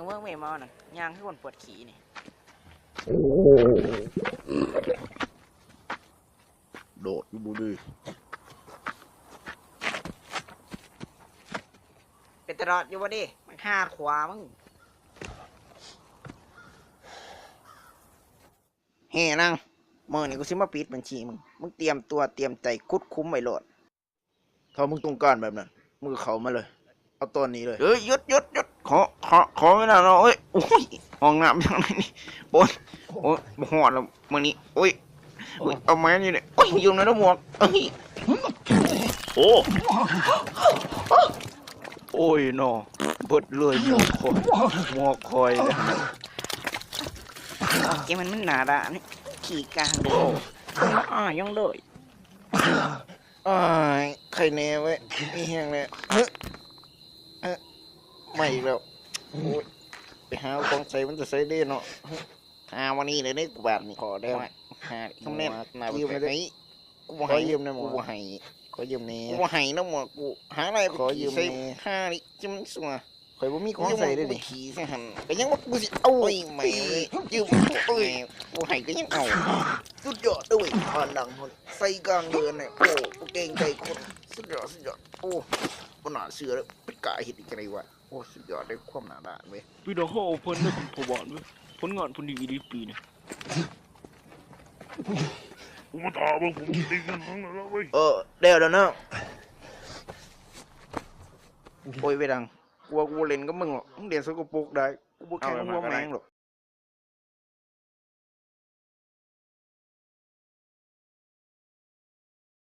ເບິ່ງແມ່ໝໍນັ້ນ ຍ່າງຄືຄົນປວດຂີ້ນີ້. ໂດດຢູ່ບໍ່ດີ. ເປັນຕາຫຼອດຢູ່ບໍ່ດີ ບັກຫ່າຂວາມຶງ. ເຮີ ນາງ, ມື້ນີ້ກູຊິມາປິດບັນຊີມຶງ. ມຶງຕຽມຕົວຕຽມໃຈຂຸດຂຸມໄວ້ໂລດ. ຖ້າມຶງຕ້ອງການແບບນັ້ນ ມຶງກໍເຂົ້າມາເລີຍ. ເອົາຕອນນີ້ເລີຍ. ເອີຍ ຢຸດ ຢຸດ ຢຸດ. ຂໍ ຂໍ ຂໍເວລາໜ້ອຍ. ໂອ້ຍ ຫ້ອງນ້ຳຢູ່ທາງໃນນີ້. ໂອ້ຍ ໂອ້ຍ ບໍ່ຮອດແລ້ວມື້ນີ້. ໂອ້ຍ ໂອ້ຍ ເອົາມາຢູ່ນີ້. ໂອ້ຍ ຢືມໜ້ອຍເດີໝວກ. ໂອ້ຍ ໂອ້ ໂອ້ຍເນາະ ເບິດເລີຍໝວກຂ້ອຍ ໝວກຂ້ອຍ. ແກມັນ ມັນໜ້າດ້ານ ຂີ້ກາງ. ໂອ້ ອ້າຍຍັງເລີຍ. ອ້າຍ ໄຄແນ່ເວີ້ຍ ມີແຮງແນ່. ເຮີ ເຮີ ມາອີກແລ້ວ. ໂອ້ຍ ໄປຫາເອົາຂອງໃສ່ມັນແຕ່ໃສເດ້ເນາະ. ຫາມານີ້ເລີຍເດ້ ກູບາດນີ້. ຂໍແລ້ວ ຫາຄຳແນນ ຢືມແດ່. ກູບໍ່ໃຫ້ ກູບໍ່ໃຫ້ ກູບໍ່ໃຫ້. ຂໍຢືມແດ່ໝວກ ກູບໍ່ໃຫ້. ຂໍຢືມແດ່ ກູບໍ່ໃຫ້ນະໝວກ ກູຫາໄດ້. ຂໍຢືມແດ່ ຫານີ້ ຈະມັນຊົ່ວ. ຂ້ອຍບໍ່ມີຂອງໃສ່ເດ້ນີ້ ຂີ້ໃສ່ຫັ້ນ ກໍຍັງວ່າກູຊິເອົາ. ໂອ້ຍ ແມ່ເອີຍ ຢືມ. ໂອ້ຍ ບໍ່ໃຫ້ກໍຍັງເອົາ. ສຸດຍອດເດີ້ເວີ້ຍ ຜ່ານຫຼັງພຸ້ນ ໃສ່ກາງເດີ່ນ. ໂອ້ ບໍ່ເກງໃຈຄົນ. ສຸດຍອດ ສຸດຍອດ. ໂອ້ ບໍ່ໜ້າເຊື່ອເດີ້ ໄປກ້າເຮັດອີກຈັ່ງໃດວະ. ໂອ້ ສຸດຍອດເດີ້ ຄວາມໜ້າດ້ານເວີ້ຍ. ປີໜ້າເຮົາເອົາເພິ່ນເດີ້ ເປັນພໍ່ບ້ານເວີ້ຍ. ຜົນງານເພິ່ນດີອີ່ຫຼີປີນີ້. ກູມາຖ້າເບິ່ງ ຜົມຕີກັນເຖິງແລ້ວເວີ້ຍ. ເອີ ແລ້ວແລ້ວນະ. ໂອ້ຍ ເວດັງ ກູວ່າກູບໍ່ຫຼິ້ນກັບມຶງດອກ. ມຶງຫຼິ້ນສົກກະປົກໄດ້ ກູບໍ່ແຂ່ງກັບພວກແມ່ງດອກ.